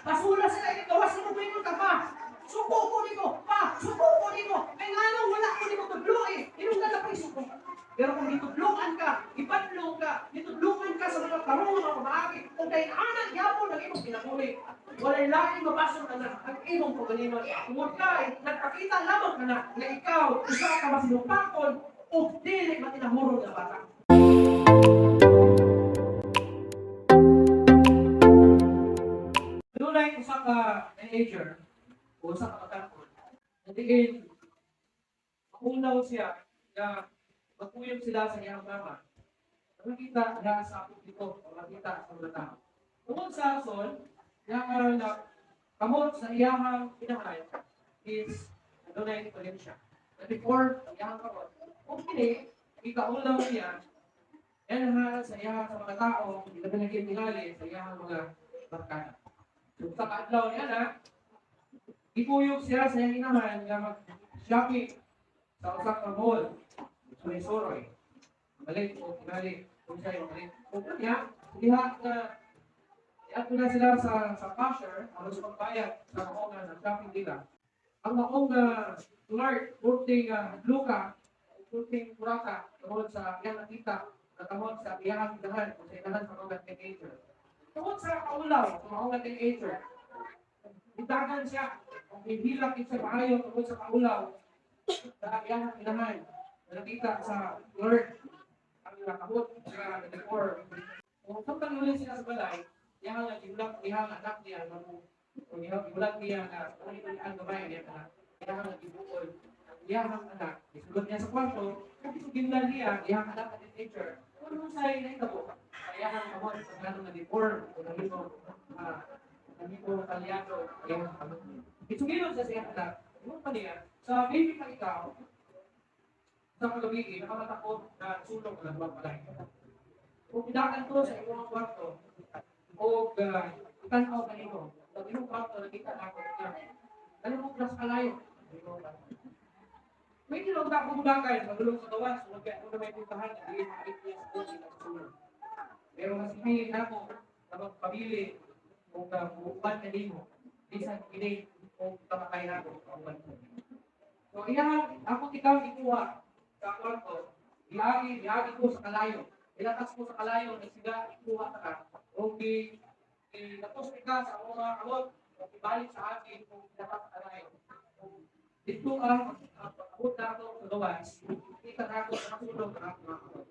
Basura sila, gawas nimo, moingon ka pa. Suko ko nimo, pa, suko ko nimo. Kay ngano wala ko nimo tudlo eh. Hinungdan na ko'y suko. Pero kung gitudloan ka, ipadlong ka, gitudloan ka sa mga tarong nga mga pamaagi, kung kay ana gyapon ang imong kinabuhi, walay laing mabasol ana ang imong kaugalingon. Tungod kay nagpakita lamang kana nga ikaw usa ka masinupakon ug dili matinahuron nga bata. Dunay usa ka teenager o usa ka batan-on na diin maulaw siya nga magkuyog sila sa iyang mama. Nakita niya sa publiko o nakita sa mga tao. Tungod sa rason, nga aron na kamot sa iyahang inahan is adunay siya. Na before ang iyahang kamot, kung kini, ikaulaw niya, yan sa iyahang sa mga tao, hindi na tingali sa iyahang mga barkada. So sa kaadlaw niya na, gikuyog siya sa iyang inahan nga mag-shopping sa usa ka mall, suroy-suroy. Balik o tingali kung siya yung balik. Kung niya, diha nga iadto na sila sa cashier aron sa pagbayad sa mao nga shopping nila. Ang mao nga clerk purting luka, purting kuraka tungod sa iyang nakita na kamot sa iyang inahan o sa inahan sa mga teenager. Tungod sa kaulaw sa mga teenager, itagan siya o hihilak siya maayo tungod sa kaulaw sa iyang inahan na nakita sa clerk ang nakamot sa decor. Kung samtang nuli sila sa balay, iyang nga gibulat iyang anak niya nga mo o iyang gibulat niya nga kung ito ang gamay niya anak. Iyang nga gibuol ang iyang anak, gisulod niya sa kwarto, kung gisuginlan niya iyang anak na teenager, kung ano sa nahitabo sa iyang kamot sa ganong na deform o nahimo nahimo talyado iyang kamot. Gisugilon siya sa iyang anak, ingon pa niya, sa baby pa ikaw, sa kagabi, nakamata ko na sulong ng mga balay. Kung pidaan ko sa imong kwarto, o tanaw ka nimo, sa imong kwarto nakita na ako na ano mo class kalayo. May tinawag na akong bagay, magulong sa gawas, huwag kaya ako na may puntahan, hindi makakit niya sa buhay ng sulong. Pero mas pinili na ako na magpabili kung buuan ka nimo, bisan kini kung tamakay na ako, kauban ko. So iyang ako ikaw ikuha sa kwarto, giagi, giagi ko sa kalayo. Ilatas ko sa kalayo, nagsiga, ikuha ta ka. O gi, gi, ka sa akong mga kamot, o ibalik sa akin kung ilatas sa kalayo. Dito ang pag-abot na ako sa gawas, kita na ako sa nasulog ang akong mga kamot.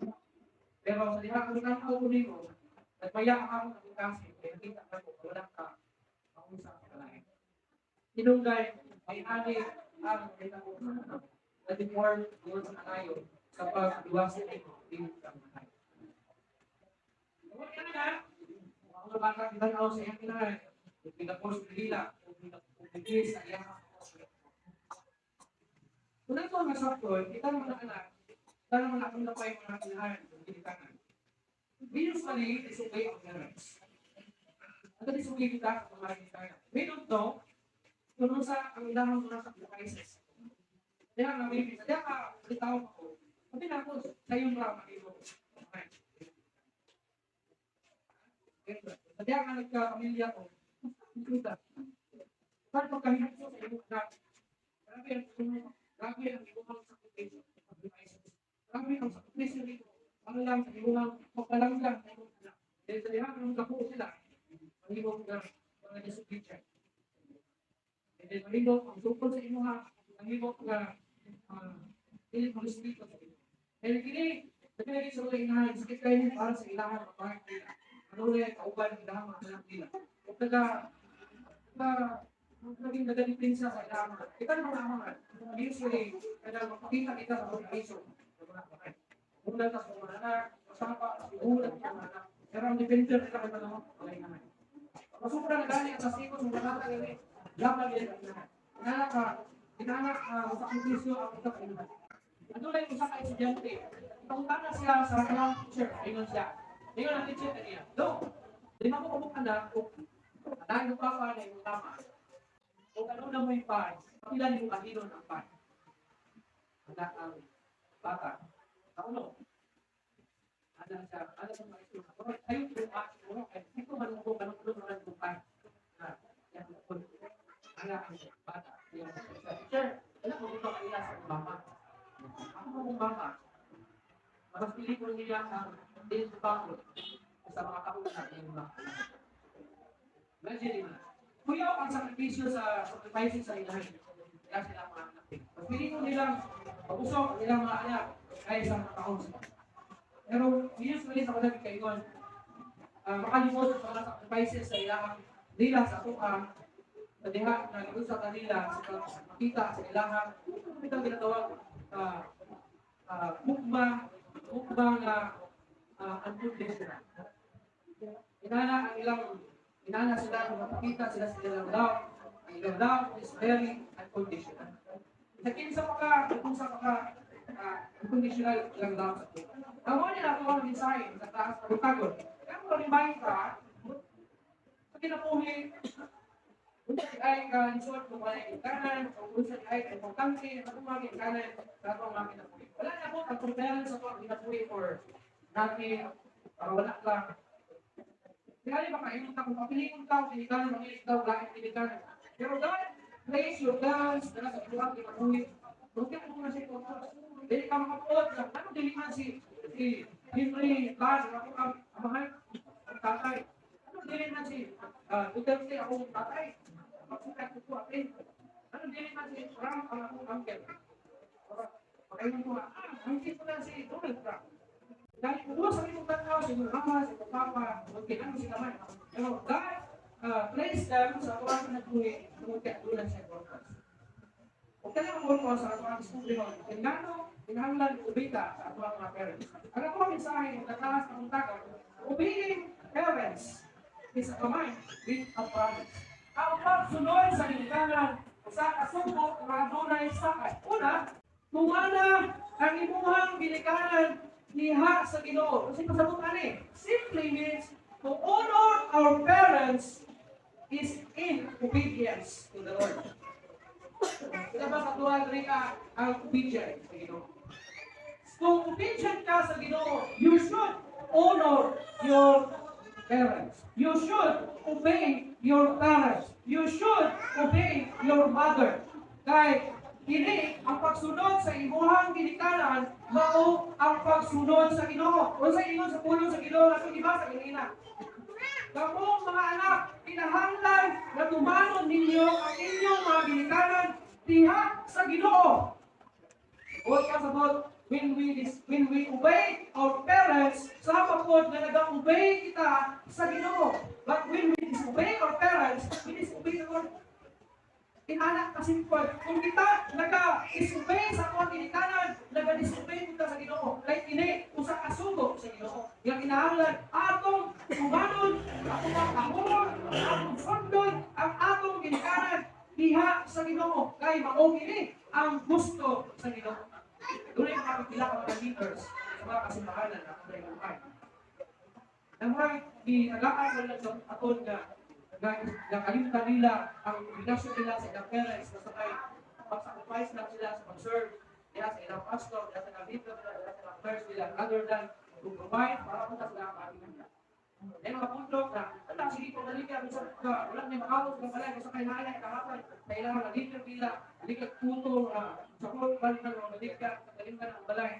Pero sa diha kung tanaw ko nimo, nagmaya ako ng kasi, kaya nakita na ko, wala ka, maunsa sa kalayo. Hinungday, ay ani ang kita ko na deform doon sa kalayo kapag iwasan ito din sa matay. Kung na, ang mga bata tinanaw sa iyang inahan, pinapos nila, pinapos sa iyang. Kung ito ang nasakton, kita naman ang anak, kita naman akong napay mga inahan, ginitanan. We usually disobey our parents. Ano disobey kita sa mga ginitanan? We don't know kung sa ang ilahang mga sacrifices. Kaya nga, baby, kaya ka, bitaw ako. Sabi na ako, sa'yo ra, mahimo. Kaya nga nagka-pamilya ko, kita. Paano pagkahihap sa imong anak? Grabe ang imong sakripisyo. Grabe ang sakripisyo nito. Ano lang sa imong pagpalanggang sa imong anak. Dahil sa diha kung gapo sila, mahimo nga mga disobedient. And then mahimo ang sukol sa imuha, mahimo nga dili mo respeto sa imo. And kini, dili sa mga inahan, sakit kayo para sa ilahan mga mga nila. Ano na kauban ang ilahang mga anak nila. Kung taga, taga, naging nagadipinsa sa ilahang mga, kita ng mga amahan, usually, kada makakita kita sa mga iso, sa mga amahan. Una ta sa mga anak, masama, sa mga anak. Pero ang defender nila kay mga mga inahan. Masupra na gani ang kasikot sa mga bata nila, laban nila ang inahan. Inala ka, inala ka, sa sakripisyo ang ito sa inahan. Ano lang usa ka estudyante, pangutana siya sa kanang teacher, ingon siya. Ingon ang teacher kaniya, "Do, lima ko kabuk anak, kung anak yung papa na yung tama, kung ano na mo yung pie, pila ni mo kahinon ang pie?" Anak ang bata. Kauno. Ana siya, ana sa maestro. Pero ayo ko siguro, ay ito man ko kanong ulo man ko pie. Na, Ana ang bata. "Teacher, wala ko dito kaila sa akong mama. Ako akong mama. Mas pili ko niya ang dili bakot sa mga kauna ng mga." Imagine mo. Kuyaw ang sakripisyo sa sacrifices sa ilahan. Kaya sila mga anak. Mas pili ko nilang pag-usok ang ilang mga anak kaysa mga kaon sila. Pero usually sa kanang kaingon, makalimot sa mga sacrifices sa ilang nila sa atoa sa diha na giunsa kanila sa makita sa ilahang itong ginatawag hugma hugma nga unconditional. Inana ang ilang inana sila nga mapakita sila sa ilang love. Ang ilang love is very unconditional. Sa kinsa pa ka, kung sa pa ka unconditional ilang love sa ato. Ang mo nila ato ang mensahe sa taas sa butagon. Kaya mo remind ka sa kinabuhi unsa di ay ka lisod kung wala ginikanan, o unsa di ay ka importante sa atong mga ginikanan sa atong mga kinabuhi. Wala na po ang parents sa atong kinabuhi for nothing, para wala lang. Kaya ba kaingon ka kung papilion ka, ginikanan, mangilit daw, lain ginikanan. Pero God place your parents na sa inyong kinabuhi. Kung kaya mo na siya purpose. Dili ka makapuot na, ano dili man si Henry Lan, ako ang amahan, ang tatay. Ano dili man si Duterte akong tatay. Pagsikat ko po atin. Ano dili man si Trump ang akong uncle. Pakaingon ko nga, uncle ko na si Donald Trump. Dahil kung sa imong tanaw, si imong mama, si imong papa, okay, ano sila man. Pero God place them sa atong kinabuhi tungod kay aduna siya purpose. Ug kaya ang purpose sa atong diskubrihon, kay ngano kinahanglan obey ta sa atong mga parents. Ang akong mensahe ng taas ng tagal, obeying parents is a command with a promise. Ang pagsunod sa ginikanan sa kasugo nga adunay sakay. Una, tumana ang imuhang ginikanan diha sa Ginoo. Kasi pasabot ani, simply means to honor our parents is in obedience to the Lord. Kaya ba sa tuwa diri ka ang obedient sa Ginoo? Kung obedient ka sa Ginoo, you should honor your parents. You should obey your parents. You should obey your mother. Kay kini ang pagsunod sa imuhang ginikanan mao ang pagsunod sa Ginoo. Unsa ingon sa pulong sa Ginoo nga gibasa ganina? "Kamo mga anak, kinahanglan na tumanon ninyo ang inyong mga ginikanan diha sa Ginoo." O kasabot, when we obey our parents, sama po na nag-obey kita sa Ginoo. But when we disobey our parents, we disobey the Lord. Inana kasimple. Kung kita naga-disobey sa atong ginikanan, naga-disobey kita sa Ginoo. Like ini usa ka sugo sa Ginoo. Nga kinahanglan atong tumanon, atong kahulon, atong sundon ang atong ginikanan diha sa Ginoo. Kay mao kini ang gusto sa Ginoo. Dunay mga pila ka mga leaders sa mga kasimbahanan na atong buhay. Ang mga ginagaan na lang sa aton nga nga kalimutan nila ang obligasyon nila sa ilang parents basta kay mag-sacrifice lang sila sa pag-serve diha sa ilang pastor, diha sa ilang leader nila, diha sa ilang church nila, other than to provide para punta sila ang ating nila. Ay mga punto na, wala, sige ko dali ka, bisan ka, wala may makawos ka balay, basta kay naaya, kahapon, kailangan na leader nila, dili ka puto, sa kung balik ka, mga balik ka, galing ka ng balay.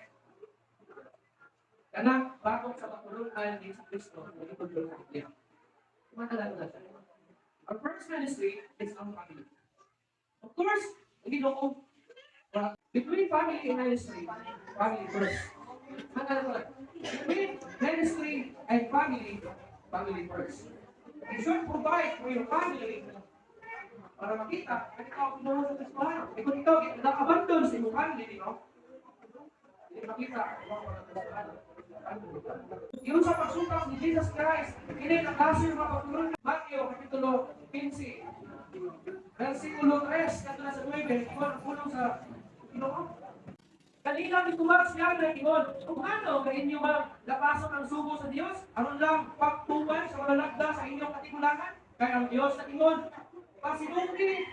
Kanang bagong sa pagtulunan ni Kristo, nagitudlo sa Biblia. Matagal na siya. Our first ministry is our family. Of course, hindi loko. Between family and ministry, family first. Matagal ko lang. Between ministry and family, family first. You should provide for your family para makita na ikaw pinuha sa Kristohan. Eh kung ikaw nag-abandon sa imong family, di ba? Hindi makita ikaw ang Kristohan. Yung sa pagsupak ni Jesus Christ, kini ang klase ng mga pagtulong. Matthew, Kapitulo 15, versikulo 3, kadto na sa 9, ito ang pulong sa Ginoo. Kanila nitubag siya na ingon, "Kung ano, ka inyo bang napasok ang sugo sa Dios, aron lang pagtuban sa mga lagda sa inyong katigulangan? Kaya ang Dios na ingon, pasinungki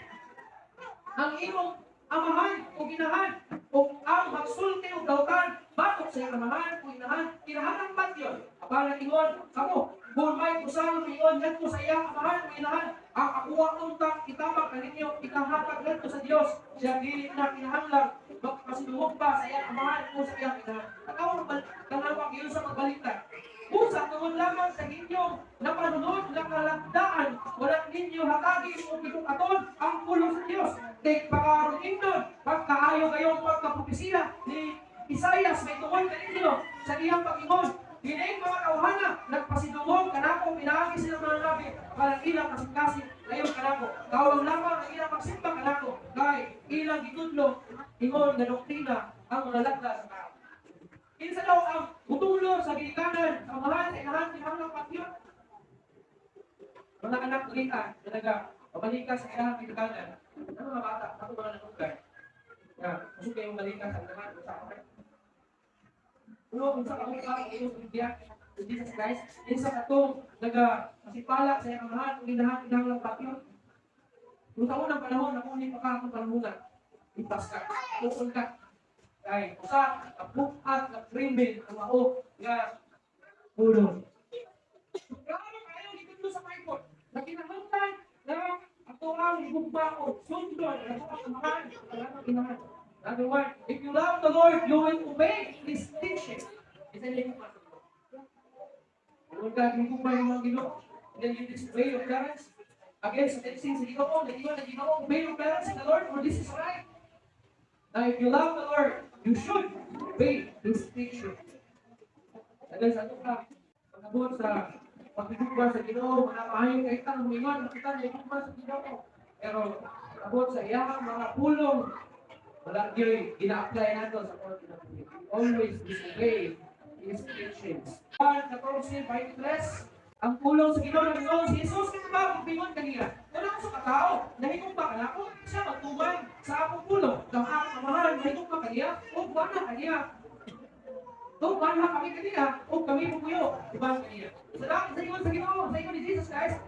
ang imong amahan o ginahan o ang magsulti og dautan batok sa iyang amahan o inahan, kinahanglan patyon. Apan ingon kamo, kung may usa moingon ngadto sa iyang amahan o inahan, "Ang akuha unta itabang kaninyo, ikahatag ngadto sa Dios," siya dili na kinahanglan magpasidungog pa sa iyang amahan o sa iyang inahan. Tanaw, tanawa gyud sa magbaliktad. Busa tungod lamang sa inyong napanunod nga kalagdaan, wala ninyo hatagi o gitukaton ang pulong sa Dios. Kay pakaron indon, pagkaayo kayong pagkapropesiya ni Isaias may tungod kaninyo sa iyang pag-ingon, "Kining mga tawhana, nagpasidungog kanako pinaagi silang mga nabi, parang ilang kasing-kasing layo kanako. Kawang lamang ang ilang pagsimba kanako, kay ilang gitudlo, ingon nga doktrina ang mga lagda sa tao." Kinsa daw ang mutulo sa ginikanan, sa amahan, sa inahan, kinahanglang patyon? Mga anak ulitan, talaga, pabalikan sa ilang ginikanan, ang mga bata, ako mga nanugay, nga, gusto kayong balikan sa inahan, sa amahan. Uno, unsa ka mukha ang iyong Biblia, Jesus Christ, kinsa katong naga masipala sa iyang amahan, ug inahan, kinahanglang patyon? Kung sa unang panahon, nakunin pa ka akong panahon, ipas ka, tukol ka, kay usa ka bukat nga krimen ang mao nga pulong. Klaro kayo dito sa Bible na kinahanglan na ato ang higugma o sundon ang ato ang amahan, ang atong inahan. Number one, if you love the Lord, you will obey His teaching. Isa yung higugma sa Ginoo. Kung ka higugma yung mga Ginoo, then you disobey your parents. Again, sa teaching sa Ginoo, nag-ingon ang Ginoo, "Obey your parents in the Lord, for this is right." Now, if you love the Lord, you should obey His teaching. Dahil sa ato ka, pag-abot sa paghigugma sa Ginoo, mga maayo kay tang mingon, makita niya higugma sa Ginoo. Pero abot sa iyang mga pulong, wala gyud gina-apply nato sa court of. Always disobey His teachings. 1, 14, 23, ang pulong sa Ginoo ng Ginoo si Jesus kay ba kung bingon kaniya. Wala ko sa katao, nahigugma kanako, siya magtuman sa akong pulong. Ang akong amahan nahigugma kaniya, ug wala kaniya. Ug wala kami kaniya, ug kami mupuyo, uban kaniya. Sa dami sa ingon sa Ginoo, sa ingon ni Jesus Christ,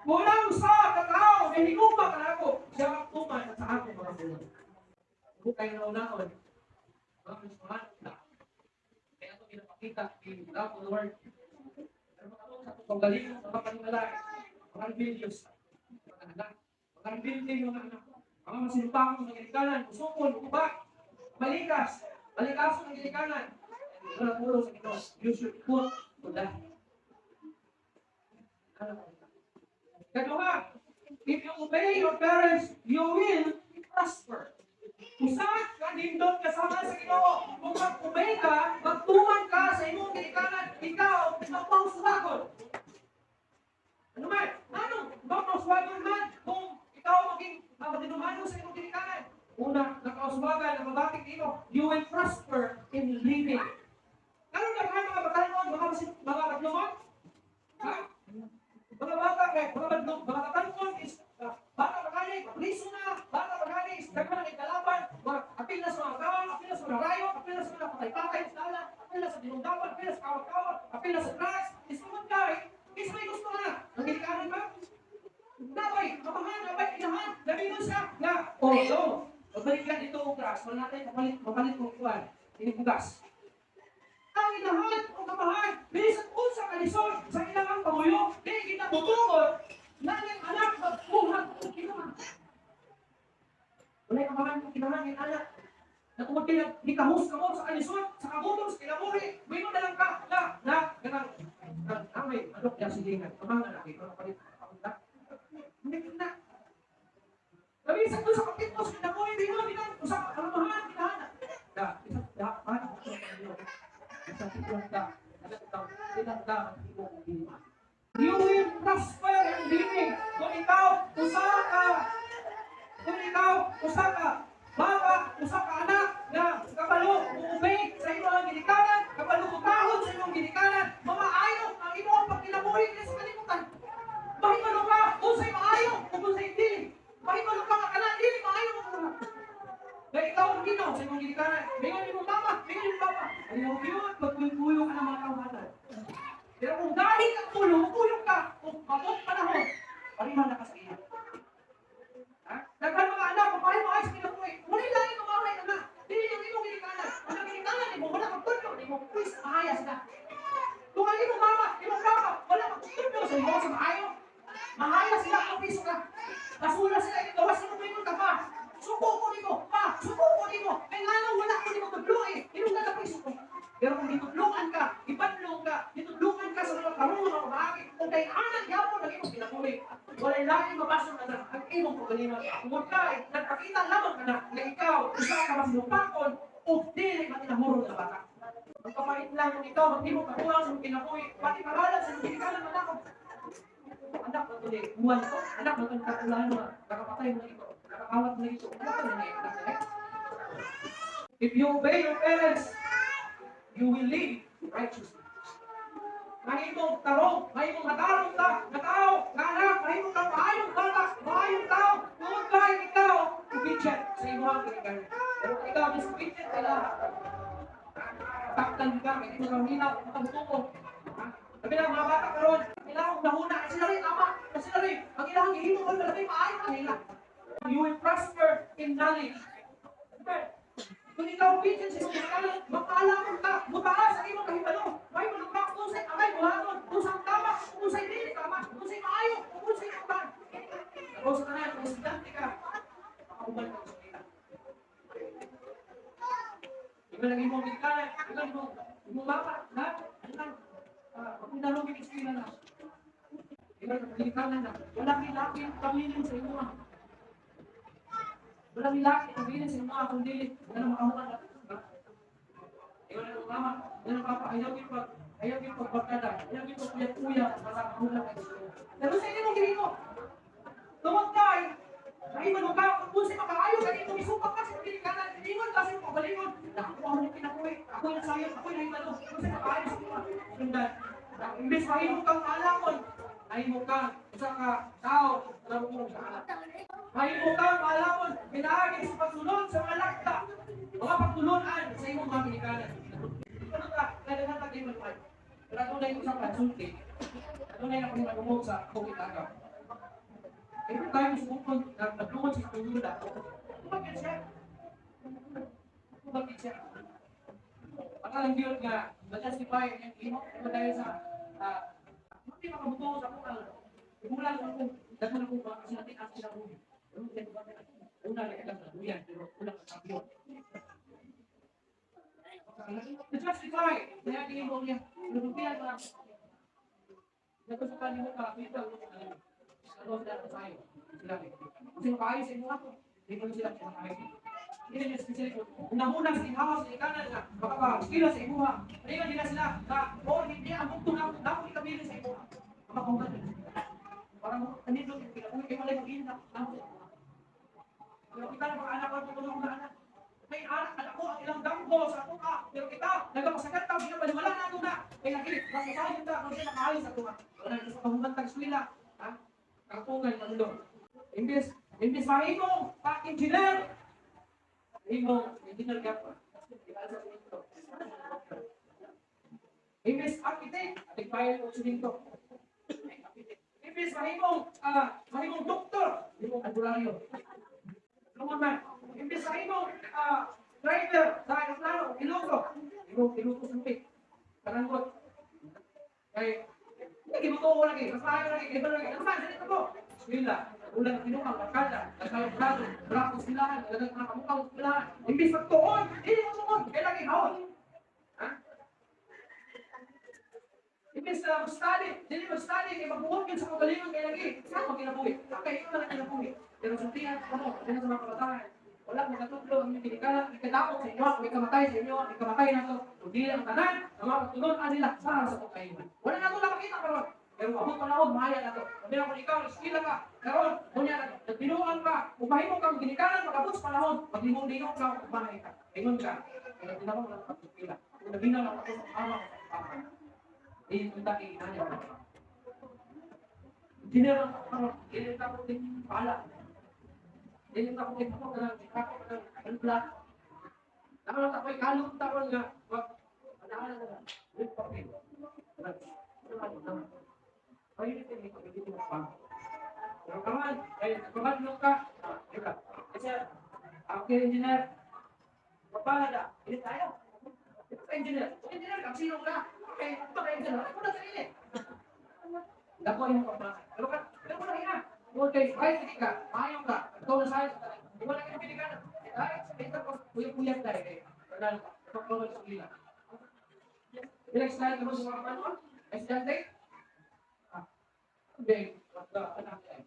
wala usa ka tawo nahigugma kanako, siya magtuman sa akong mga pulong. Kung kayo naunaon, mga Kristohan na, kaya ito ginapakita, we love the Lord. Pero mga sa atong kaugalingon, mga panimalay, mga rebellious, mga anak, mga rebelde yung mga anak, mga masinumpang mga ginikanan, usukol, uba, malikas, malikaso ng ginikanan. Wala puro sa Ginoo, you should put to death. Ano? Kaduha, if you obey your parents, you will prosper. Usa ka nindot kasama sa Ginoo. Kung mag-obey ka, magtuman ka sa imong ginikanan, ikaw mapauswagon. Ano man? Ano? Mapauswagon man kung ikaw maging matinumano sa imong ginikanan. Una, nakauswagan ang mabatik nimo, you will prosper in living. Ano na kayo mga batanon, mga badlungon? Ha? Mga bata kay mga badlong, mga batanon is bata pa gani, priso na, bata pa gani, is daghan na kay kalaban, mga apil na sa mga tao, apil na sa mga rayo, apil na sa mga patay-patay sa dalan, apil na sa dinungdawan, apil na sa kawat-kawat, apil na sa drugs, is tungod kay, is may gusto na, ang ginikanan ba? Nabay, amahan, nabay, inahan, nabingon siya, nga, oh no, magbalik ka dito og drugs, wala natin, mapalit, mapalit og kuwan, bugas. Ang inahan o kamahan, bisan unsa ka lisod sa ilang pamuyo, di kita butugon na ang anak magbuhat og ginawa. Wala amahan o inahan ng anak. Na tungod kay nikahos ka mo sa kalisod, sa kagutom, sa kinabuhi, moingon na lang ka na na ganang nang amay manok ya silingan, amang anak ito palit papunta. Hindi na. Labi sa doon sa kapitos, kinabuhi, bingon, binan, usa ka amahan, inahan. Da, isa, da, man, isa ka, anak ka, tinanda ang imong ginawa. You will prosper in living. Kung ikaw, usa ka, bata, usa ka anak, na kabalo, muubey sa imong ginikanan, kabalo mutahod sa imong ginikanan, mamaayo ang imong pagkinabuhi dinhi sa kalibutan. Mahibalo ka, unsay maayo, ug unsay dili. Mahibalo ka nga kana dili maayo mo. Kaya ikaw ang Ginoo sa imong ginikanan. Mingon imong mama, mingon imong papa. Ayaw yun, magkuyong ka ng mga tawhanan. Pero kung dahil ang tulong, kuyong ka, kung mabot panahon, parihan na ka sa iya. Ha? Daghan mga anak, kung pareho ay sa kinabuhi. Basura sila ikawas nimo ingon ka pa. Suko ko nimo, pa, suko ko nimo. Kay nganong wala ko nimo tudlo eh. Inong na ko suko. Pero kung gitudloan ka, ipadlong ka, gitudloan ka sa mga tarong nga pamaagi, kung kay anak yapon ang imong kinabuhi, walay laing mabasong na ang imong kaugalingon. Tungod kay nagpakita lamang ka na nga ikaw usa ka masinupakon ug dili matinahuron nga bata. Ang kapait lang kung ikaw maghimo kabuang sa imong kinabuhi, pati pangalan sa imong ginikanan anak ko. Anak na to ni Juan to, anak na to ni Katulano nga, nakapatay mo na ito, nakakawat mo na ito, anak na ni anak na. If you obey your parents, you will live righteously. Mahimong tarong, mahimong matarong ta, nga tao, nga anak, mahimong kang maayong bata, maayong tao, tungod kay ikaw, obedient sa imong ginikanan. Pero kung ikaw disobedient kay lahat, taktan ka, kay di mo ka hinaw, makabutuko. Sabi na mga bata karon, ilang nahuna, sila rin tama, sila rin, ang ilang gihimo ko talaga maayo ang ila. You will prosper in knowledge. Kung ikaw obedient sa imong ginikanan, mapaalamon ka, mutaas ang imong kahibalo. May ka kung unsay angay buhaton, kung unsay tama, kung unsay dili tama, kung unsay maayo, kung unsay uban. Pero sa tanan, kung estudyante ka, makahuman ka sa eskwela. Ikaw lang imong ginikanan, ikaw imong mama, na, ano lang, magpinalong yung eskwela na. Ikaw lang ginikanan na, wala kilaki pamilin sa imo. Walang laki pamilin sa imo kung dili wala makahuman ka. Ikaw lang imong mama, ikaw lang papa, ayaw gyud pagbarkada, ayaw gyud pagkuya-kuya para makahuman ka sa eskwela. Pero sa imong gihimo, tungod kay nahibalo ka, kung unsay makaayo ka nimo, isupak ka sa imong ginikanan, ingon ka sa imong kaugalingon, nakuha mo ni kinabuhi, ako'y nasayop, ako'y nahibalo, unsay makaayo sa imo. Sundan. Imbes mahimo kang maalamon, nahimo kang usa ka tao na marunong sa alak. Mahimo kang maalamon, pinaagi sa pagsulod sa mga lakta, mga pagtulunan sa imong mga ginikanan. Ano ka, kailangan ka kayo maluhay. Pero adunay usa ka sulti. Adunay na kung madungog sa akong itagaw. Every time sumukon, naglungod sa eskwela, tubag siya. Tubag siya. Baka lang yun nga, ma-justify ang iyang imo, pero dahil sa, hindi makabuto sa akong ang, imulan ko kung daghan ako ba kasi natin ang sila. Una, lang sa duyan, pero kulang sa sabyo. To justify, kaya imo niya, lutupian ba? Nagpasukan nimo ka, kita mo ano sila sa sayo. Sila. Kasi makaayo sa imo ako. Hindi ko sila makaayo. Hindi niya specific. Una-una sa inhawa sa ikanan nga, makapa-eskila sa imuha. Hindi nila sila na, oh, hindi ang bugto na ako ikabili sa imuha. Makahuman. Parang kanindot yung kinabuhi, kay malay mag na sa imuha. Pero kita na mga anak ko, tutulong na anak. May anak, anak ko, ang ilang damgo sa ako ka. Pero kita, nagpasagat ta, ginabaliwala na ako na. Kaya lagi, masasayon ta, kung siya nakaayo sa tuwa. Wala na sa kahumantang eskwela. Ha? Kangkungan, manulo. Imbes mahimong pa-engineer, mahimong engineer ka pa. Imbes architect, nagbayad og simento. Imbes mahimong doktor, mahimong albularyo. Lungon man. Imbes mahimong driver sa aeroplano, piloto, mahimong piloto sumpit. Karanggot. Kay lagi mo ko lagi, mas maayo lagi, iba lagi. Ano man, dito ko. Eskwela, ulang kinuha, barkada, nagkayo bravo silahan, dagang mga kamukaw silahan. Imbes magtuon, hindi mo tuon, kay lagi hawon. Ha? Imbes na mag-study, dili mag-study, kay magbuhok yun sa kaugalingon kay lagi. Saan mo kinabuhi? Okay, ikaw lang kinabuhi. Pero sultihan mo, dili sa mga kabataan, wala mo katudlo ang inyong ginikanan, ikadaot sa inyo, kung ikamatay sa inyo, ikamatay na to, kundi ang tanan, ang mga pagtulunan nila para sa pagkaiwan. Wala na ito nakakita karon. Pero abot panahon, mahaya na to. Sabi na kung ikaw, eskwela ka, karon, kunya na to, nagbinuang ka, kung mahimo kang ginikanan, magabot sa panahon, maglingon-lingon ka, mahay ka. Lingon ka, kaya tinawag lang pag-eskwela. Kung nabinaw lang ako sa ama ko sa papa. Hindi mo tayo inanya. Engineer ang karon, dili ka ko pala. Dili ka ko ako ka lang, ako ka lang, ano. Naman ako kalong taon nga, wag ana na. Wait pa ko. Ay, hindi ko hindi mo pa. Pero kaman, ay kaman ka, di ba? Kasi okay engineer. Papala, hindi tayo. Ito ka engineer. Engineer ka, sino ka? Okay, ito ka engineer. Ako na sarili. Dako yung papa. Pero ka, pero ko na hina. Okay, right ka, maayo ka, ikaw na sa wala kang ginikanan. Ay, ito ko, kuya-kuya tayo eh. Wala na, ipagpawal sa kulila. Ilang slide naman sa mga panon? Estudyante? Ah, hindi. Anak, eh.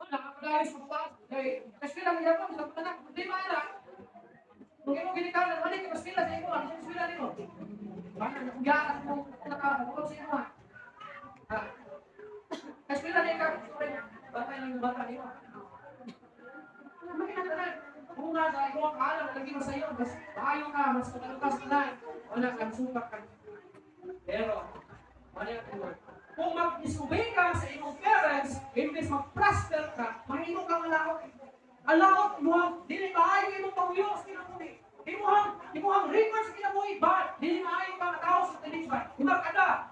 Wala, kapag sa taas. Kay, kasi lang yan mo, sa anak, hindi ba anak? Kung imo ginikanan, wala ka eskwela sa imo, ano sa eskwela nimo? Bana, nakuyakas mo, nakakabulog sa imo. Ha? Eskwela ni ka, bata lang yung bata nimo. Makita na, bunga sa iyong kaalam, lagi mo sa iyo, mas maayo ka, mas makalukas ka na, wala kang supak ka. Pero, wala yung word. Kung mag-disobey ka sa imong parents, imbes mag-prosper ka, mahimo kang alaot. Alaot mo, dili maayo imong panguyo sa kinabuhi. Imuhang record sa kinabuhi, bad. Dili maayo ka tao sa tinis ba? Himakada.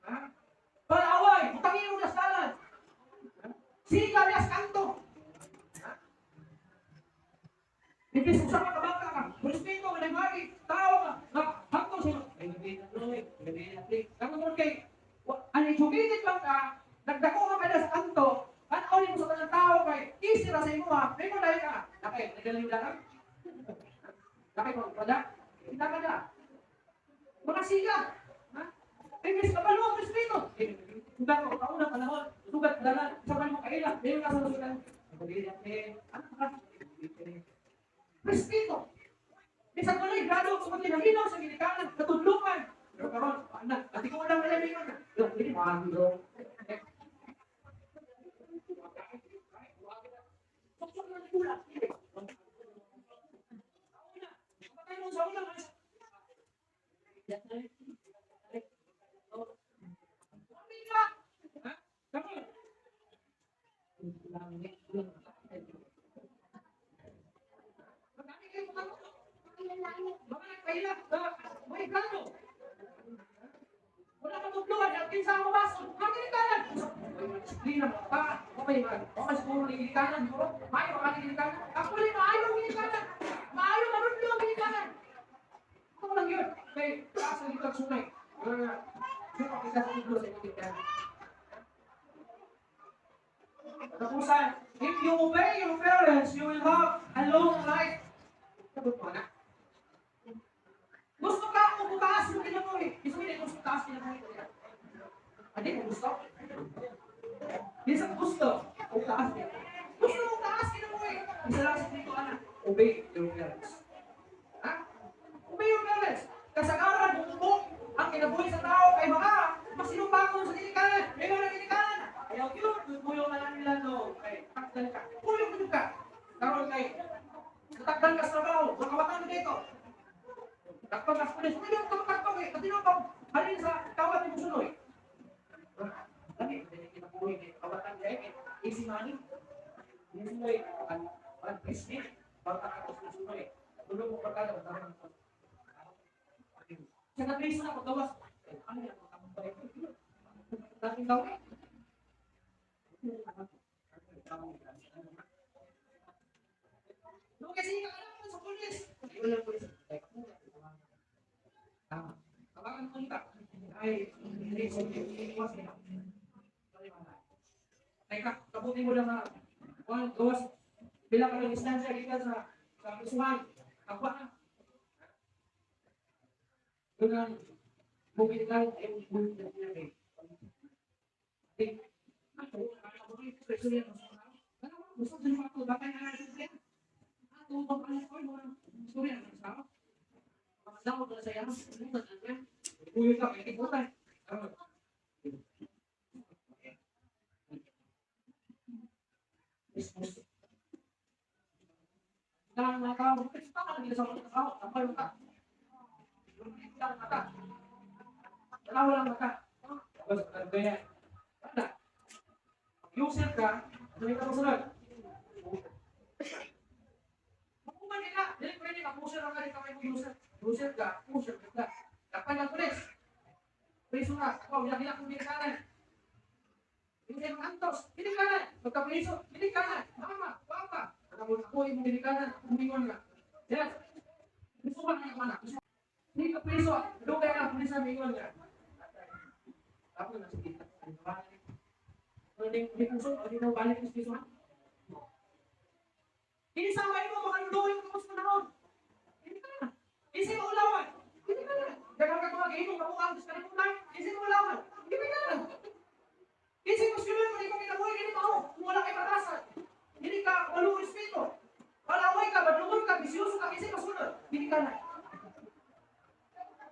Ha? Palaway, butangin mo na salan. Siga niya sa kanto. Ha? Imbes usa ka kabata ka, respeto ka nagmagi, tao ka, nga hangtong sa ay nagbi na kay uneducated lang ka, nagdako ka kada sa kanto, ano mo sa kanang tao kay easy ra sa imo ha, may mo dahil ka. Nakay, nagaling lang. Nakay mo kada. Kita ka na. Mga siga. Ha? Imbes kabalo ang respeto. Sugat ko, kauna panahon, sugat dalan, sa mo kaila, may ka sa sugat. Ano ka? Respeto. Bisan ko na grado kung ginahinaw sa ginikanan, katudlukan. Pero karon, anak, ati ko lang alam yun. Hindi mo bro. Mga nagkaila, may plano. Wala ka tugluan, at kinsa ang mabaso, maginikanan. Disiplina mo pa, okay man. Okay, siguro ni ginikanan, siguro. Maayo ka ni ginikanan. Actually, maayo ang ginikanan. Maayo, marunlo ang ginikanan. Ito lang yun. Kay, taas na dito ang sunay. Suka kita sa tudlo sa inyong ginikanan. Katapusan, if you obey your parents, you will have a long life. Sabot mo na. Gusto ka kung taas mo kinabuhi. Gusto mo gusto taas kinabuhi. Adi mo gusto? Di sa gusto, kung taas niya. Gusto mo taas kinabuhi. Isa lang sa dito, anak. Obey your parents. Ha? Obey your parents. Kasagaran, bumubok ang kinabuhi sa tao kay mga masinupakon sa ginikanan. May mga ginikanan. Ayaw yun, buyong na lang nila no. Kay, takdal ka. Buyong ka. Karon kay, natakdal ka sa trabaho, makawatan mo dito. Takpag ka sa pulis, pwede mo tumatakpag eh. Kasi nung halin sa kawat ni Musunoy. Lagi, hindi kita buhay eh. Kawatan niya eh. Easy money. Musunoy, ang business, baka ako sa Musunoy. Tulong mo barkada, magkaroon ng sa natriso na paggawas. Ano yan? Dating tao eh. No, kasi ka alam sa pulis. Wala pulis. Tama. Tawagan ko nita. Ay, hindi ko iwas nila. Teka, kabuti mo lang na one, gawas. Bilang ka ng distansya gikan sa kusuhan. Ako na. Doon ang bumili ka ay bumili na siya eh. Ako, gusto din mo ako, baka nga natin siya. Ato, bang alam ko, mga istorya ng tao. Mga ko na sa iyo, Kuyo ka, may tibutan. Na mga tao, baka nila sa mga tao, tampal mo ka. Walang mata. Wala walang mata. Tapos, ano ba yan? Wala. User ka, ano yung kasunod? Kung nila, dili pwede ka, user ka rin kamay mo user. User ka, user ka. Takpan ng pulis. Preso ka, ako, ilang-ilang kong binikanan. Hindi ang antos, binikanan. Pagka-preso, binikanan. Mama, papa. Ano mo, ako yung binikanan, humingon ka. Yes. Gusto ka na yung anak. Hindi ka preso, doon kaya nga, pulis na mingon ka. Tapos, nasa kita. Hindi puso, hindi na balik ng piso. Hindi sa mo, makaluluhin ka sa panahon. Hindi ka na. Hindi mo ulawan. Hindi ka na. Daghang ka mga gahimong kabuang sa kalimutan. Hindi mo ulawan. Hindi ka na. Hindi mo sunod, hindi ko kinabuhi, hindi mo kung wala kay batasan. Hindi ka walong respeto. Palaway ka, madlungon ka, bisyoso ka, kasi masunod. Hindi ka na.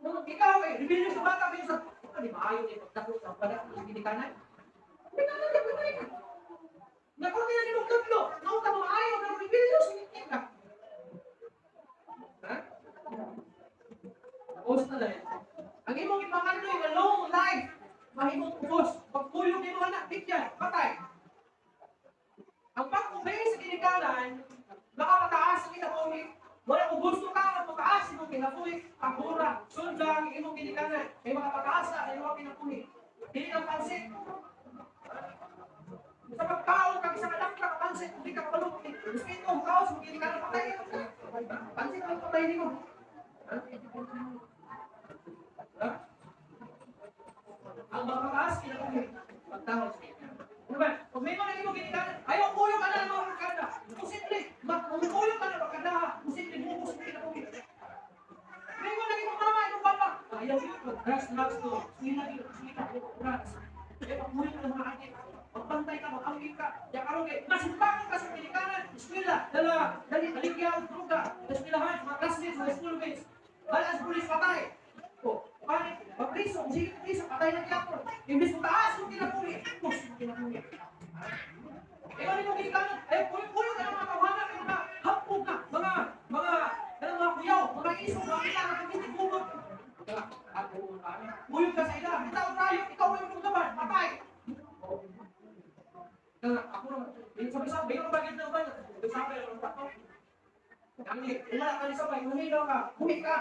Nung ikaw eh, rebellious sa bata, kayo sa, ano, di maayo ni pagdako sa bala, hindi ka na. Hindi ka na, hindi ka na. Nakunti na nimong tudlo, naunta mo maayo, pero rebellious, hindi ka. Ha? Tapos na lang. Ang imong ipangandoy nga long life, mahimong ubos. Pagkuyog nimo anak, bigyan, patay. Ang pag-obey sa ginikanan, makapataas ang kinabuhi. Wala kung gusto ka ang mataas imong kinabuhi, pagura, sunda ang imong ginikanan. Kay makapataas sa imong kinabuhi. Dili ang pansit. Sa pagkaon kag isang anak ka pansit, hindi ka kabalo. Respeto, kaos, mong ginikanan, patay ka. Pansit ang patay nimo. Ha? Ha? Ang mapataas kinabuhi, pagtahod sa ginikanan. Ano ba? Kung may mga imong ginikanan, ayaw kuyog ka na ng mga barkada. Posible, kuyog ka na barkada, posible mubos ang kinabuhi. May mga imong mama, imong papa, ayaw yun, mag-drugs, drugs to, sila yun, sila, drugs. Kaya pagkuyog ka ng mga ate, magbantay ka, mag-angin ka, ya karon kay masimpakan ka sa ginikanan, eskwela, dala, dali, baligya og droga, eskwelahan, mga classmates, mga schoolmates, balas pulis patay. O, panik, mapriso, sige priso, patay na gyapon. Imbis mo taas yung kinabuhi, ubos yung kinabuhi. Ikaw rin yung ginikanan, ay puyo-puyo ka ng mga kawanan, mga hampog ka, mga, mga kuyaw, mga iso, mga kita, mga kamitig, puyo ka sa ila, ikaw tayo, ikaw yung lugaban, patay. Na, ako naman, sabi-sabi, yung bagay na ba, sabi-sabi, ang tato. Kani, wala ka ni sabay, humilaw ka, buhi ka.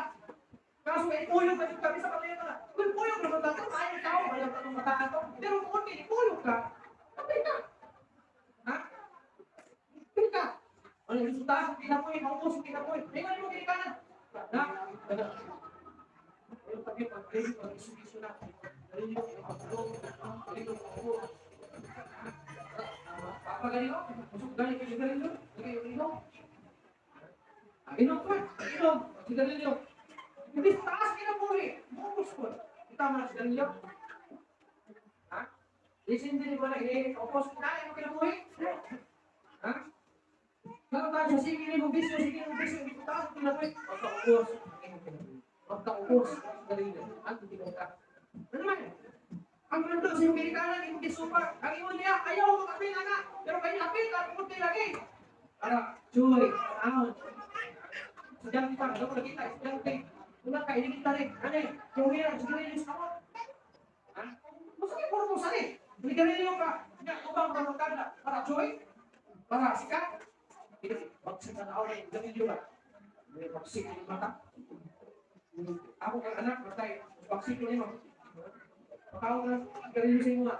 Kaso eh, puyog ka dito kami sa patay na. Kung puyog naman tayo, ayaw tao, ayaw ka nung mata. Pero kung hindi, puyog ka, patay ka. Ha? Patay ka. Ano yung resulta? Kinabuhi, maubos yung kinabuhi. May mo ginikanan. Na, na, yung pag pag pag isu-isu na. Dali yung pagulong, dali yung pagulong. Papagalino, busog gani kayo sigarilyo, lagay yung inom. Inom ko, inom, sigarilyo. Hindi sa taas kinabuhi, maubos ko. Kita mo na sigarilyo. Ha? Isindi mo na ini-opos na yung kinabuhi. Ha? Meron tayo sa sige mo bisyo, sige mo bisyo, hindi taas ang kinabuhi. Pagkaubos, pagkaubos, sigarilyo. Ang titigil ka. Ano naman? Ang nandun sa iyong ginikanan, imong gisupa. Ang imong niya, ayaw mo kapil ana. Pero kay apil ka, tungkol lagi. Para, joy, ahon. Estudyante pa, ano ko nakita, estudyante. Wala ka, elementary. Ano eh, yung hira, sigarilyo sa ako. Ha? Gusto kayo puro mo sali. Sigarilyo ka. Nga, ubang barangkada. Para joy, para sikat. Bagsik na tao na yung sigarilyo ka. May bagsik yung mata. Ako kang anak, matay. Bagsik yun mo. Pakaw na sigarilyo sa imo nga.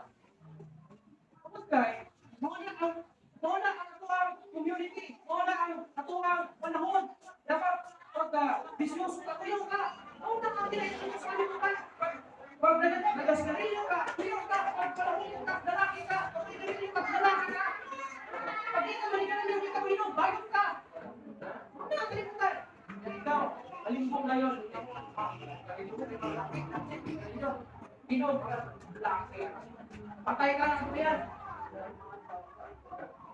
Tapos kay, mao na ang atuang community, mao na ang atuang panahon. Dapat pagka bisyoso ka, kuyaw ka. Mao na ang dili sa kalibutan. Pag nagasigarilyo ka, kuyaw ka, pag panahon ka, lalaki ka, pag sigarilyo ka, lalaki ka. Pag ikaw manigarilyo ka, inom, bayot ka. Mao na ang kalibutan. Yan ikaw, alimbong na yun. Inom, lalaki. Patay ka na yan.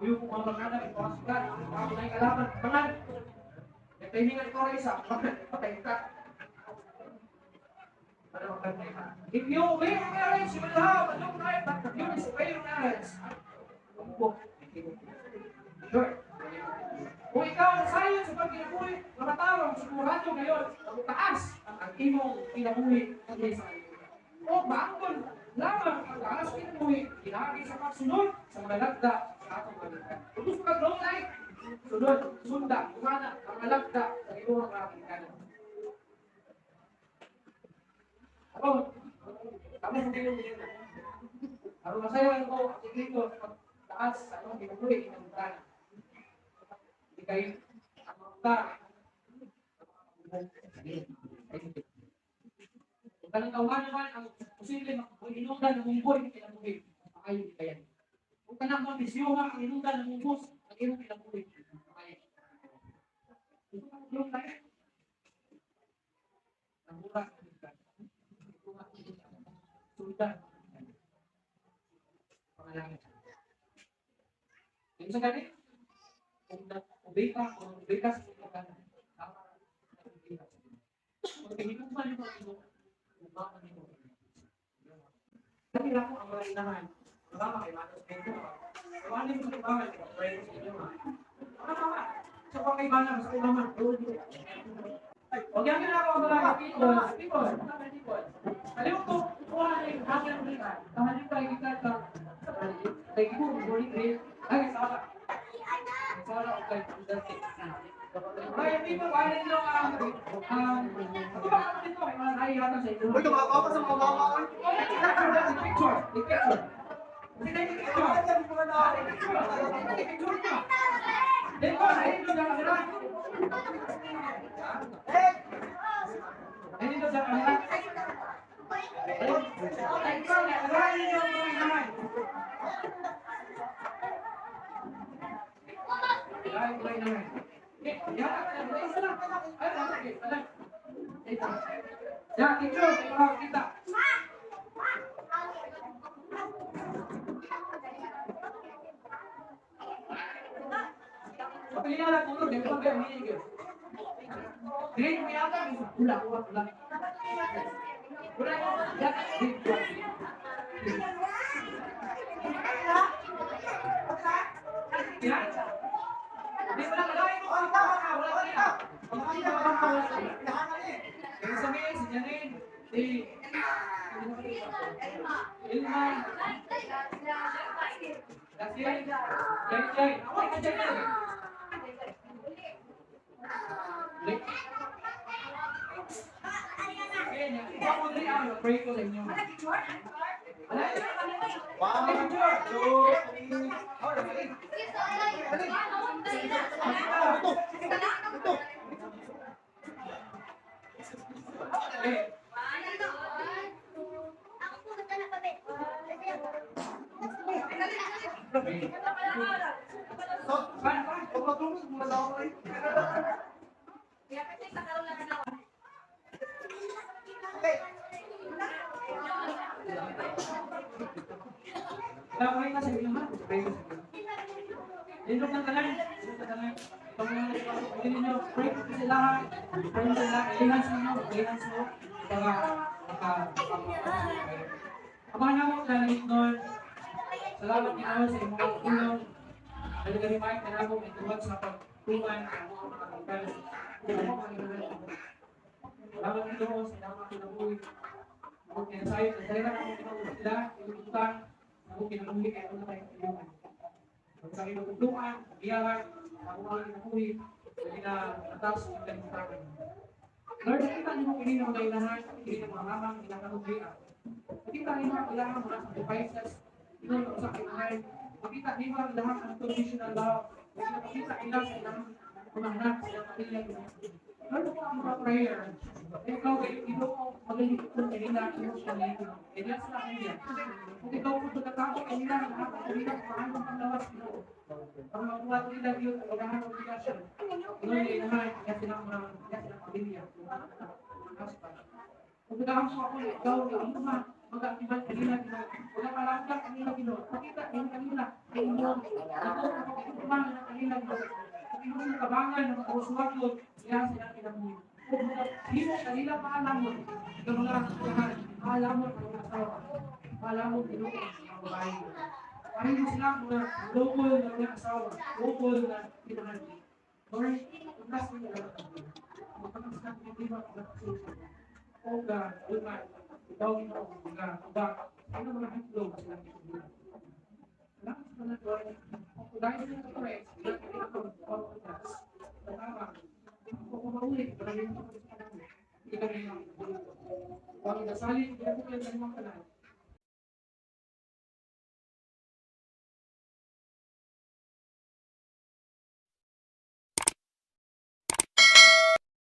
Uyo kung mga barkada, ikaw ang sikat, ikaw ang kalaban, pangan. Yung timingan ko rin isa, patay ka. Ano ang patay ka? If you obey your parents, you will have a long life, but if you disobey your parents, sure. Kung ikaw ang sayon sa pagkinabuhi, mga sigurado ngayon, ang taas ang imong kinabuhi sa o maangkon lamang ang taas kinabuhi, kinagi sa pagsunod sa mga lagda sa atong ginikanan. Kung gusto ka long life, sunod, sunda, kumana, ang mga lagda sa imong mga ginikanan. Ako, kami sa tingin niyo. Aron masayawan ko ang sikreto sa pagtaas sa imong kinabuhi, kinabuhi. Hindi kayo ang mga Kung kanang tawahan naman ang posible makahinungdan ng unggoy ng kinabuhi, maayo di kayan. Kung kanang mga bisyoha, ang inutan, ang ubos, ang imong kinabuhi. Okay. Yung tayo. Ang mura, sundan. Pangalangin. Yung sa gani, kung nag-obey ka, kung obey ka sa iyong tama, nag-obey ka sa Ginoo. Kung hinugman nimo ang Ginoo, hugmaon nimo ang Ginoo. Dali lang ang mga inahan. Diba, kay Manos Bento. Kung mo sa ibahan, pray sa inyo. Mga mama, sa kung kay Bana, sa kay mama. Huwag yan na ako mga people, people, people. Alam ko, kuha na yung hangin ang balikan. Tahanin tayo kita ka. Kay ko, morning great. Ay, sala. Sala o kay Dante. Ay, people, kaya nyo ang ito ba dito? May mga nahihatan sa inyo. Uy, tumakaw ka sa mga mama ko. Picture, picture. Kasi tayo picture. Picture niyo. Dito, nahihilo sa camera. Nahihilo sa camera. Ay, ikaw, nahihilo ang mga naman. Ay, mga naman. Okay, yan, isa lang. Ay, okay, wala. Ito. Yan, picture, ikaw, kita. Pili na lang tulog, di ba ba hilig? Green mo yata, pula, pula, pula. Pula, yan, green, pula. Yan. Di ba lang, alay mo, wala ka, wala ka. Yung sa si Janine, si Ilma, Jai, Jai. Ako, ikaw, Jai, Jai. Okay, ikaw mo dali, pray ko sa inyo. Alay, One, two, three. Oh, dali. Dali. Ito. Ito. Okay. So, pag matulog, muna ako eh. Okay. Kaya na sa inyo ha. Pray ko sa inyo. Lindog ng tanan. Lindog ng tanan. Pag ninyo, pray ko sila ha. Pray ko sila. Enhance ninyo. Enhance mo. Baka, baka, baka. Abangan na mo, langit nun. Salamat Ginoo sa imong tulong. Nagarimay ka na mo ituwag sa pagtuman sa mga mga kapital. Salamat Ginoo sa imong mga kinabuhi. Huwag kinasayo, nasayra na mo Ginoo sila, ilututan, huwag kinabuhi kaya wala tayong tulungan. Huwag sa imong tulungan, biyahan, ang mga kinabuhi, pwede na natas ng kalimutan. Lord, nakita niyo mo kini ng mga inahan, kini ng mga mamang, kinakanuglian. Nakita niyo ang ilang mga sacrifices, Ginoo sa kinahan. Makita niyo ang lahat ng unconditional love. Makita nila sa ilang mga anak, sa ilang pamilya. Lord, ako ang mga prayer. Ikaw, Ginoo, magaling ko kanila emotionally. Kaya sa kanila. Kung ikaw po pagkatao kanila, lahat ng kanila, paano ang lawas, Ginoo. Ang mabuhat nila yun, ang pagahan ng obligasyon. Ginoo, inahan, kaya silang mga, kaya silang pamilya. Husband. Kung nagahamso ako, ikaw, ang mga mag-aatiman kanila, Ginoo. Wala palanggang kanila, Ginoo. Pakita din kanila, ang inyong ako, pagkakatuman na kanila, Ginoo. Ang inyong kabangan ng mga uswagod, kaya silang kinabuhi. Kung mga himo kanila maalamon, ng mga kulahan, maalamon ang mga asawa, maalamon Ginoo ang mga babae. Mahimo sila mga local na mga asawa, local na pinahan. Lord, unas mo nila magpakas na pinitiba ang mga O God, Almighty, ikaw Ginoo, mga uba, ano mga hitlog sila kinabuhi. Salamat sa mga Lord. Kung dahil sa mga bilang kami ito, pagkakas, tama, kung maulit, maraming mga sa kanila, hindi kami mga Huwag nasalin, hindi ko kayo sa limang tanan.